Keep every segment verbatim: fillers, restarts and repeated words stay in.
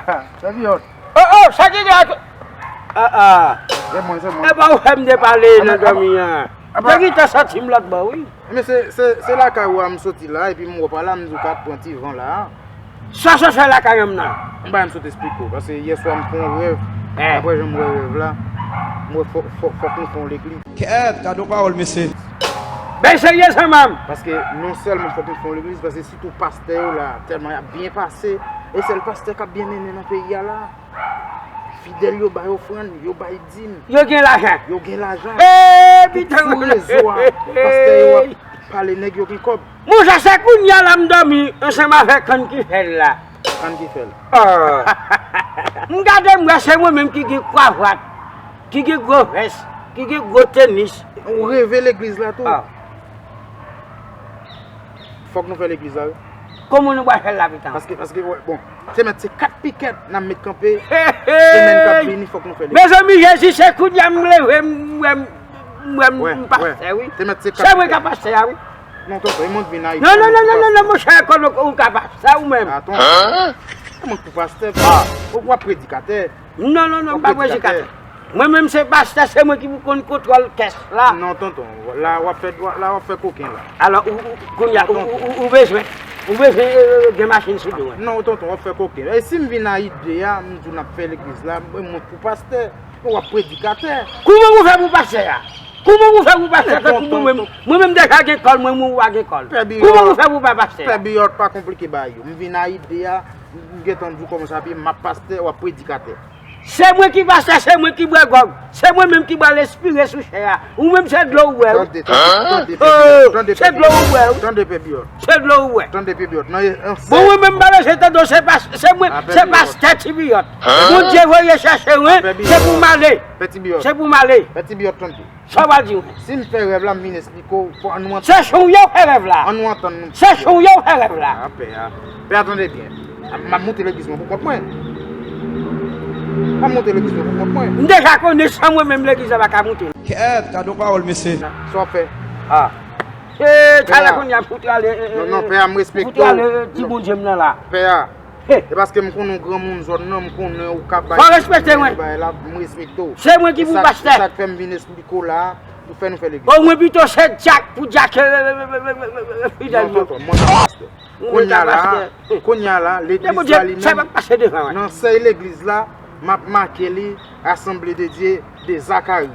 Ha, se vyòl. Oh, oh, sa ki gen ak... Ah, ah. Se mwen, se mwen. E pa ou fè m depale nan dòmi an. Te gentan santi m lòt bò, wi. Men se, se, se lakay ou a m soti la, epi m wè w pa la, m di w ka pran ti van la. Sa w sot fè lakay an m nan? M pa janm sot esplike w, paske yè swa m fè yon rèv. Daprè jan m wè rèv la, m wè fò, fò, fòk nou fè yon legliz. Kèt, gade yon pawòl, mesye. Ben serye, zanmi m. Paske non sèlman fòk nou fè yon legliz, paske sitou pastè yo la, tèlman y ap byen pase, e sèl pastè k ap byen mennen nan peyi a la. Fidèl yo bay ofrann, yo bay dim. Yo gen lajan. Yo gen lajan. Ee, pita. Sou rezo a, pastè yo ap pale, nèg yo gen kòb. Monchè, se kounye a la m dòmi ansanm avèk Kann ki fè l la. Kann ki fè l. Ah. M gade m wè se mwen menm ki gen kwavat, ki gen gwo vès, ki gen gwo tenis. Ou reve legliz la tou. Ah. Fòk nou fè legliz la, wi. Kòman nou pral fè l la, pita? Paske, paske, wè, bon, se mèt se kat pikèt n ap met kanpe. Semèn k ap vini, fòk nou fè legliz. Mezanmi, Jezi, se kounye a m leve, m wè m, m wè m pastè, wi. Se mèt se kat pikèt. Se mwen k ap pastè a, wi. Non, tonton, e mwen k vin Ayiti. Non, non, non, non, non, non, monchè, kòman ou ka pastè ou menm? Atann. Kòman pou pastè? Ou, w ap predikatè. Non, non, non, m pa predikatè. Mwen menm se pastè, se mwen ki pou konn kontwòl kès la. Non, tonton, la w ap fè, la w ap fè koken la. Alò, ou, ou, kounye a, ou, ou, ou, ou bezwen, ou bezwen, euh, gen machin sou do w. Non, tonton, w ap fè koken. E si m vin Ayiti a, m di w n ap fè legliz la, mwen, mwen pou pastè, ou w ap predikatè. Kouman ou fè pou pastè a? Kouman ou fè pou pastè tankou mwen menm? Mwen menm deja gen kòl, mwen, mwen pa gen kòl. Kouman ou fè pou pa pastè a? Pè Biyòt, pa konplike bagay yo. M vin Ayiti a, m gentan di w kòman sa ap ye, m ap pastè, w ap predikatè. Se mwen ki pastè, se mwen ki bwè gwòg. Se mwen menm ki pral espire sou chè a. Ou menm se dlo ou bwè, wi. Tande, tande, tande, Pè Biyòt, tande, Pè Biyòt. Se dlo ou bwè, wi. Tande, Pè Biyòt. Tande, Pè Biyòt. Non, e, an... Bon, mwen menm m pa bezwen tande w, se pas-, se mwen, se pastè Ti Biyòt. Bondye voye chèche mwen, se pou m ale. Pè Ti Biyòt. Se pou m ale. Pè Ti Biyòt, tande. Sa w pral di mwen? Si m fè rèv la, m vin esplike w, fò ann nou antann. Se sou yo fè rèv la. Ann nou antann nou. Se sou yo fè rèv la. A, pè a. Pè a, tande byen. M ap moute legliz mwen pou kont mwen. M ap moute legliz mwen pou kont mwen. M deja konnen san mwen menm legliz la pa ka moute. Kèt, gade yon pawòl, mesye. Sa w ap fè? Ah. E, talè kounye a, fout ale, e, e, non, non, pè a, m respekte w. Fout ale, e, ti Bondye m nan la. Pè a. E paske m konnen w granmoun zòn nan, m konnen ou ka bay... Fò respekte mwen. Bay la, m respekte w. Se mwen ki pou pastè. E sa k fè m vin esplike w la, pou fè nou fè legliz. O, mwen pito se dyak pou dyak, e, e, fidèl yo. Non, tonton, mwen pa pastè. Kounye a la, kounye a la, legliz la li menm, nan sèy legliz la, m ap make li Assemblée de Dieu de Zacharie.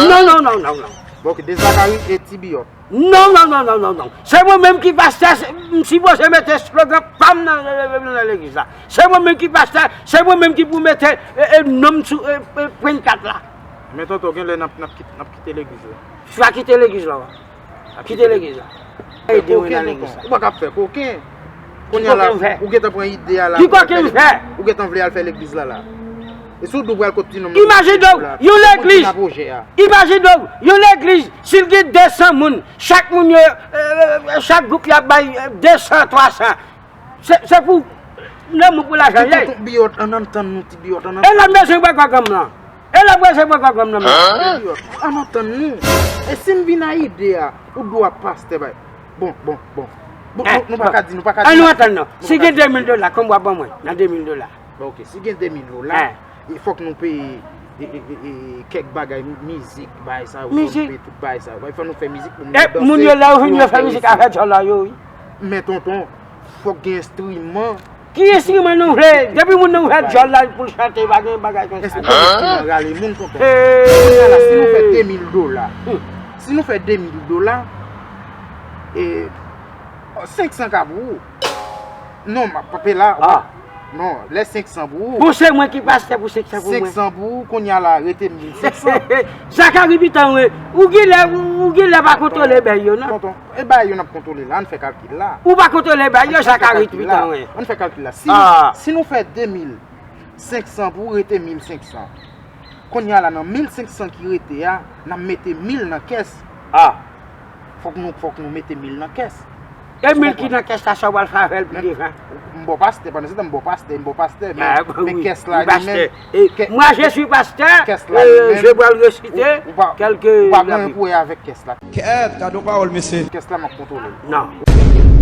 Non, non, non, non, non. Bon, ok, de Zacharie e Ti Biyòt. Non, non, non, non, non, non. Se mwen menm ki pastè, se, m sipoze mete slogan pa m nan, nan, nan, nan legliz la. Se mwen menm ki pastè, se mwen menm ki pou mete, e, e, non m sou, e, e, pennkat la. Men tonton, genlè n ap, n ap kit-, n ap kite legliz la. Sa kite legliz la, wi. Kite legliz la. Ede mwen nan legliz la. Ou pa ka ap fè koken. Kounye a la, ou gentan pran ide a la. Ki koken m fè? Ou gentan vle al fè legliz la la. E si w di w pral kot ti nonm nan, imajine w, yon legliz. Imajine w, yon legliz, si l gen de san moun, chak moun yo, e, e, e, chak gwoup y ap bay, e, de san, twa san. Se, se pou lanmou pou lajan l ye. Ti tonton Biyòt, ann antann nou, ti Biyòt, ann antann nou. E lè m bezwen bwè gwòg an m nan? E lè m bezwen bwè gwòg an m nan? Ti Biyòt, ann antann nou. E si m vin a ide a, ou di w ap pastè bay. Bon, bon, bon. Bon, nou, nou pa ka di, nou pa ka di. Ann nou antann non. Si gen de mil dola, konbyen w ap ban mwen nan de mil dola? Bon, ok, si gen de mil dola, e fòk nou peye, e, e, e, e, kèk bagay, mi-, mizik, bagay sa yo, fòk nou peye tout bagay sa yo. Fòk nou fè mizik pou moun yo danse, pou yo fè mizik avèk djòlò yo, wi. Men tonton, fòk gen enstriman. Ki enstriman nou vle? Depi moun nan ouvè djòl la pou l chante, pa gen bagay konsa. Enstriman rale moun, tonton. Kounye a la, si nou fè de mil dola, si nou fè de mil dola, e, senk san ka pou ou. Non, m ap kanpe la. Non, lè senk san pou ou. Bon, se mwen ki pastè pou senk san pou mwen. Senk san pou ou, kounye a la, rete mil senk san. Zakari pitan, wi. Ou genlè, ou, ou genlè pa kontwole bèy yo, non? Tonton, e bèy yo n ap kontwole la, ann fè kalkil la. Ou pa kontwole bèy yo, Zakari pitan, wi. Ann fè kalkil la. Si, si nou fè de mil senk san pou ou, rete mil senk san. Kounye a la, nan mil senk san ki rete a, n ap mete mil nan kès. Ah. Fòk nou, fòk nou mete mil nan kès. E mil ki nan kès la, sa w pral fè avè l pi devan? M ba w pastè, pandan se tan m ba w pastè, m ba w pastè, men, men kès la li menm, moi je suis pasteur, kès la li menm, je pral resite kèlke... Ou pa gen pou wè avèk kès la. Kèt, gade yon pawòl, mesye. Kès la, m ap kontwole l. Non.